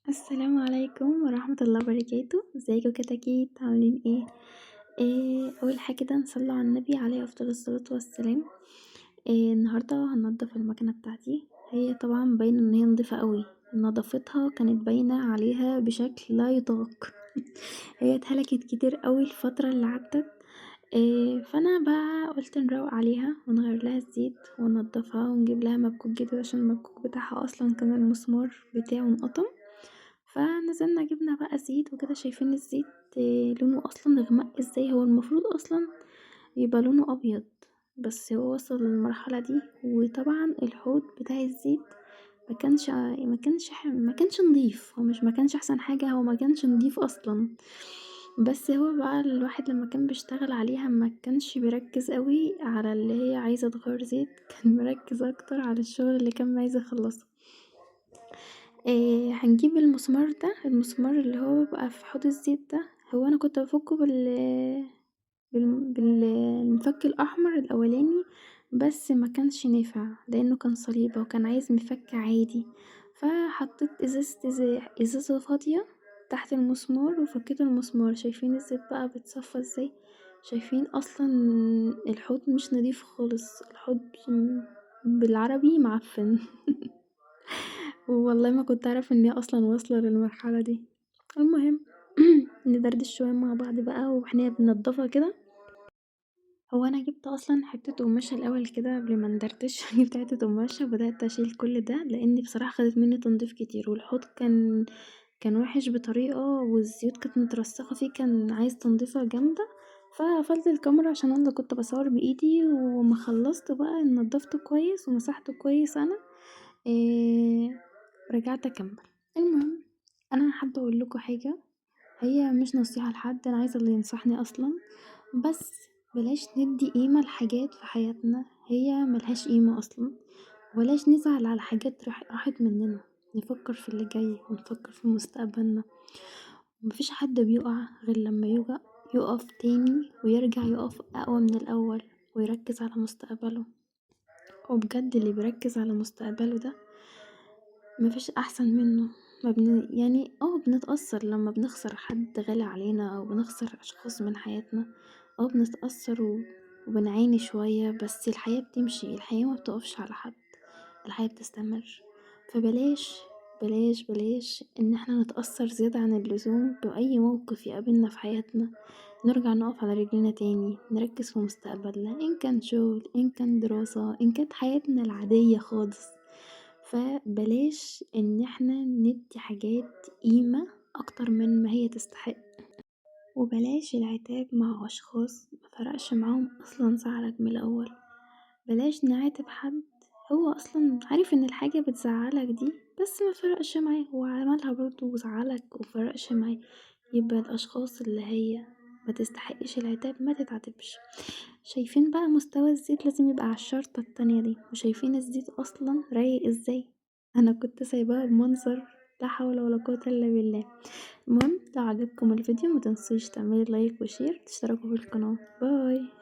السلام عليكم ورحمة الله وبركاته. ازيكم كتاكيت، عاملين ايه؟ اول حاجة كده نصلي على النبي عليه افضل الصلاة والسلام. النهاردة هننضف المكنة بتاعتي. هي طبعا باينة ان هي نضيفة قوي، نظافتها كانت باينة عليها بشكل لا يطاق. هي اتهلكت كتير قوي الفترة اللي عدت، فانا بقى قلت نروق عليها ونغير لها الزيت وننضفها ونجيب لها مبكوك جديد عشان المبكوك بتاعها اصلا كان المسمار بتاعه انقطم. فنزلنا جبنا بقى زيت وكده. شايفين الزيت لونه اصلا غمق ازاي؟ هو المفروض اصلا يبقى لونه ابيض، بس هو وصل للمرحله دي. وطبعا الحوض بتاع الزيت ما كانش نضيف، هو مش ما كانش احسن حاجه، هو ما كانش نضيف اصلا. بس هو بقى الواحد لما كان بيشتغل عليها ما كانش بيركز قوي على اللي هي عايزه تغير زيت، كان مركز اكتر على الشغل اللي كان عايز يخلصه. هنجيب المسمار ده، المسمار اللي هو بقى في حوض الزيت ده، هو انا كنت بفكه بالمفك الاحمر الاولاني، بس ما كانش نافع لانه كان صليبه وكان عايز مفك عادي. فحطيت ازازه فاضيه تحت المسمار وفكيت المسمار. شايفين الزيت بقى بيتصفى ازاي؟ شايفين اصلا الحوض مش نضيف خالص، الحوض بالعربي معفن. والله ما كنت اعرف ان هي اصلا واصله للمرحله دي. المهم ندردش شويه مع بعض بقى واحنا بننضفها كده. هو انا جبت اصلا حته قماشه الاول كده قبل ما ندردش. جبت حته قماشه وبدات اشيل كل ده، لان بصراحه خدت مني تنظيف كتير، والحوض كان وحش بطريقه، والزيوت كانت مترسخه فيه، كان عايز تنظيفه جامده. فقفلت الكاميرا عشان انا كنت بصور بايدي، وما خلصت بقى نضفته كويس ومسحته كويس انا، رجعت اكمل. المهم انا حابه اقول لكم حاجه، هي مش نصيحه لحد، انا عايزه اللي ينصحني اصلا، بس بلاش ندي قيمه لحاجات في حياتنا هي ملهاش قيمه اصلا، وبلاش نزعل على حاجات راحت مننا. نفكر في اللي جاي ونفكر في مستقبلنا. مفيش حد بيقع غير لما يقف تاني ويرجع يقف اقوى من الاول ويركز على مستقبله. وبجد اللي بيركز على مستقبله ده مفيش احسن منه. ما بن-، يعني بنتأثر لما بنخسر حد غالي علينا او بنخسر اشخاص من حياتنا، بنتأثر وبنعاني شوية، بس الحياة بتمشي، الحياة ما بتقفش على حد، الحياة بتستمر. فبلاش بلاش بلاش ان احنا نتأثر زيادة عن اللزوم بأي موقف يقابلنا في حياتنا. نرجع نقف على رجلنا تاني، نركز في مستقبلنا، ان كان شغل، ان كان دراسة، ان كانت حياتنا العادية خالص. فبلاش ان احنا ندي حاجات قيمة اكتر من ما هي تستحق، وبلاش العتاب مع اشخاص ما فرقش معاهم اصلا زعلك من الاول. بلاش نعاتب حد هو اصلا عارف ان الحاجة بتزعلك دي، بس ما فرقش معاه، هو عملها برضه وزعلك وفرقش معاه. يبقى الاشخاص اللي هي ما تستحقش العتاب ما تتعاتبش. شايفين بقى مستوى الزيت لازم يبقى على الشرطة التانية دي، وشايفين الزيت اصلا رايق ازاي؟ انا كنت سايباها بمنظر لا حول ولا قوة الا بالله. المهم لو عجبكم الفيديو ما تنسوش تعملوا like و share وتشتركوا في القناة. bye.